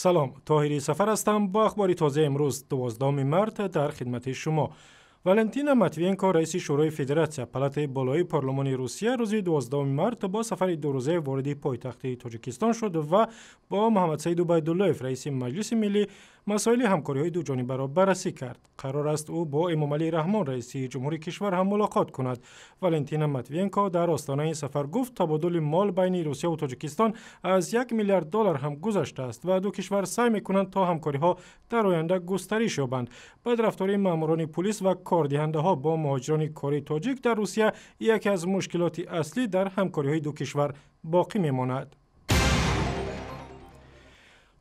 Салом, Тоҳири Сафар ҳастам бо ахбори тозаи имрӯз, 12 март, дар хидмати шумо. Валентина Матвиенко, раиси Шӯрои Федератсия, палатаи болоии парлумони Русия, рӯзи 12 март бо сафари дурӯза вориди пойтахти Тоҷикистон шуд ва бо Муҳаммадсаид Убайдуллоев, раиси Маҷлиси Миллӣ, масоили ҳамкориҳои дуҷонибаро баррасӣ кард. Қарор аст ӯ бо Эмомалӣ Раҳмон, раиси ҷумҳури кишвар, ҳам мулоқот кунад. Валентина Матвиенко дар остонаи ин сафар гуфт, табодули мол байни Русия ва Тоҷикистон аз 1 миллиард доллар ҳам гузаштааст ва ду кишвар саъй мекунанд, то ҳамкориҳо дар оянда густариш ёбанд. Бадрафтории маъмурони пулис ва кордиҳандаҳо бо муҳоҷирони кории тоҷик дар Русия яке аз мушкилоти аслӣ дар ҳамкориҳои ду кишвар боқӣ мемонад.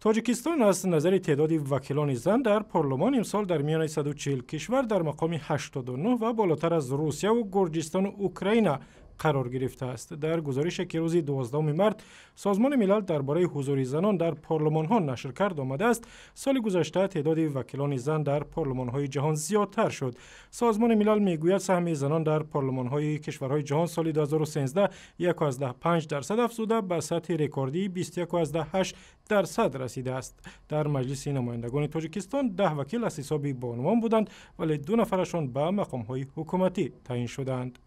Тоҷикистон аз назари теъдоди вакилони зан дар парлумон имсол дар миёни 140 кишвар дар мақоми 89 ва болотар аз Русияву Гурҷистону Украина қарор гирифтааст. Дар гузорише, ки рӯзи 12 март Созмони Милал дар бораи ҳузури занон дар парлумонҳо нашр кард, омадааст, соли гузашта теъдоди вакилони зан дар парлумонҳои ҷаҳон зиёдтар шуд. Созмони Милал мегӯяд, саҳми занон дар парлумонҳои кишварҳои ҷаҳон соли 2013 1,5% афзуда ба сатҳи рекордии 21,8% расидааст. Дар Маҷлиси намояндагони Тоҷикистон 10 вакил аз ҳисоби бонувон буданд, вале ду нафарашон ба мақомҳои ҳукуматӣ таъин шуданд.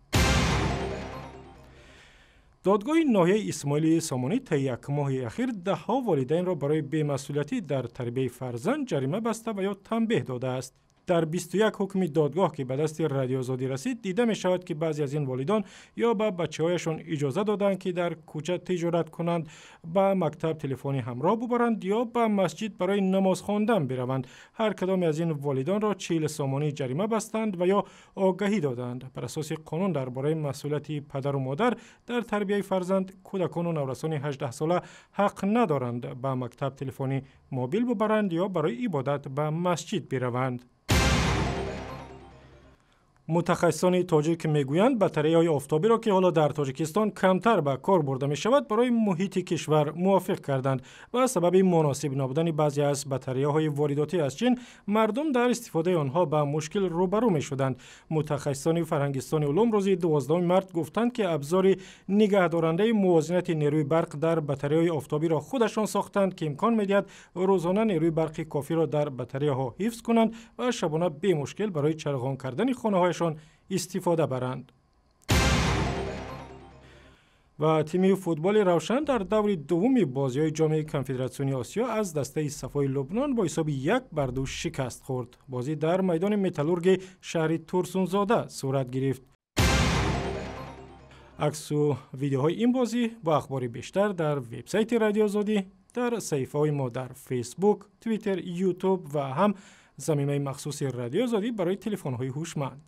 Додгоҳи ноҳияи Исмоили Сомонӣ таи як моҳи ахир даҳҳо волидайнро барои бемасъулиятӣ дар тарбияи фарзанд ҷарима баста ва ё танбеҳ додааст. Дар 21 ҳукми додгоҳ, ки ба дасти Радиоозодӣ расид, дида мешавад, ки баъзе аз ин волидон ё ба бачаҳояшон иҷоза доданд, ки дар кӯча тиҷорат кунанд, ба мактаб телефони ҳамроҳ бубаранд ё ба масҷид барои намоз хондан бираванд. Ҳар кадоме аз ин волидонро 40 сомонӣ ҷарима бастанд ва ё огаҳӣ доданд. Бар асоси қонун дар бораи масъулияти падару модар дар тарбияи фарзанд, кӯдакону наврасони 18сола ҳақ надоранд ба мактаб телефони мобил бубаранд ё барои ибодат ба масҷид бираванд. Мутахассисони тоҷик мегӯянд, батареяҳои офтобиро, ки ҳоло дар Тоҷикистон камтар ба кор бурда мешавад, барои муҳити кишвар мувофиқ карданд. Ба сабаби муносиб набудани баъзе аз батареяҳои воридотӣ аз Чин, мардум дар истифодаи онҳо ба мушкил рӯбарӯ мешуданд. Мутахассисони Фарҳангистони улум рӯзи 12 март гуфтанд, ки абзори нигаҳдорандаи мувозинати нерӯи барқ дар батареяҳои офтобиро худашон сохтанд, ки имкон медиҳад рӯзона нерӯи барқи кофиро дар батареяҳо ҳифз кунанд ва шабона бемушкил барои чароғон кардани хонаҳояшон истифода баранд. Ва тими футболи Равшан дар даври дуввуми бозиҳои Ҷоми Конфедератсиони Осиё аз дастаи Сафои Лубнон бо ҳисоби 1-2 шикаст хӯрд. Бозӣ дар майдони Металлурги шаҳри Турсунзода сурат гирифт. Аксу видеоҳои ин бозӣ бо ахбори бештар дар вебсайти Радиоозодӣ, дар саҳифаҳои мо дар Фейсбук, Твиттер, Ютуб ва ҳам замимаи махсуси Радиоозодӣ барои телефонҳои ҳушманд.